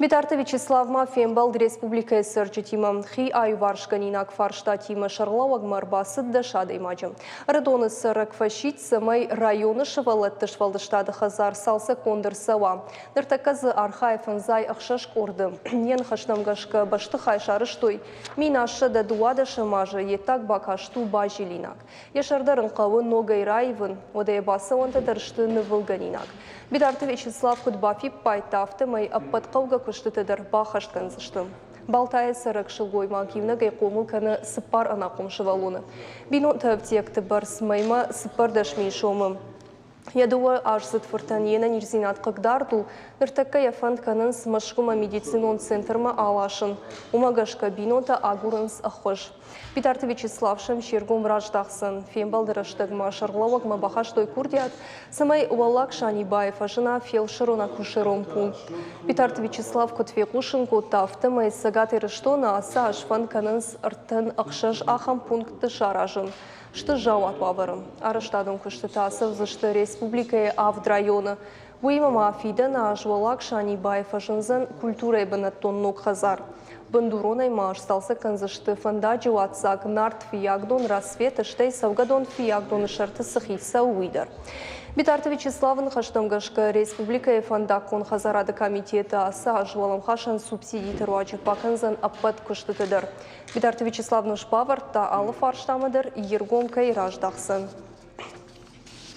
Битарты Вячеслав ма фембӕлд республикӕйы цӕрджытимӕ. Хи аиуварсгӕнинаг фарстатимӕ сӕргълӕууӕгмӕ ӕрбацыд 10 адӕймаджы. Ӕрыдоны цӕрӕг фӕсидт, цӕмӕй районы сывӕллӕтты сфӕлдыстады хӕдзар цалцӕггонд ӕрцӕуа. Ныртӕккӕ дзы архайы 56 къорды. Йӕ ныхӕстӕм гӕсгӕ бӕстыхай сарӕзтой 1112 азы, йе ддаг бакаст у базилинаг. Йӕ сӕр дӕр ын хъӕуы ногӕй раивын, уӕдӕ йӕ бацӕуӕнтӕ дӕр сты нывылгӕнинаг. Битарты Вячеслав куыд бафиппайдта, афтӕмӕй ӕппӕт хъӕугӕ куыстытӕ дӕр баххӕст кӕндзысты. Балтайы цӕрӕг сылгоймаг иунӕгӕй хъомыл кӕны цыппар ӕнахъом сывӕллоны. Бинонты ӕфтиӕгты бӕрц мӕймӕ 14 000 сомы. Йӕ дыууӕаздзыд фыртӕн йе нӕниздзинад хъыгдард у, ныртӕккӕ йӕ фӕнд кӕнынц Мӕскуымӕ медицинон центрмӕ аласын. Уымӕ гӕсгӕ бинонтӕ агурынц ӕххуыс. Битарты Вячеслав сӕм се ргом раздахдзӕн. Фембӕлды рӕстӕгмӕ сӕргълӕууӕгмӕ бахастой курдиат, цӕмӕй Уӕллаг Санибайы фӕзына фелсырон-акушерон пункт. Битарты Вячеслав куыд фехъусын кодта, афтӕмӕй Цӕгат Ирыстоны ацы аз фӕнд кӕнынц 36 ахӕм пунктты саразын. Сты заууат уавӕры. Арӕзтадон куыстытӕ ацӕудзысты республикӕйы авд районы. Уыимӕ ма фидӕны аз Уӕллаг Санибайы фӕзындзӕн культурӕйы бынӕттон ног хӕдзар. Бындуронӕй ма сцалцӕг кӕндзысты фӕндаджы уадздзаг Нарт Фыййагдон Рассвет, стӕй цӕугӕдон Фыййагдоны сӕрты цы хид цӕуы, уый дӕр. Битарты Вячеславы ныхӕстӕм гӕсгӕ, республикӕйы фӕндаггон хӕдзарады комитеты ацы аз уӕлӕмхасӕн субсидиты руаджы бакӕндзӕн ӕппӕт куыстыты дӕр. Битарты Вячеслав ныфс бавӕрдта, алы фарстамӕ дӕр йе ргом кӕй раздахдзӕн.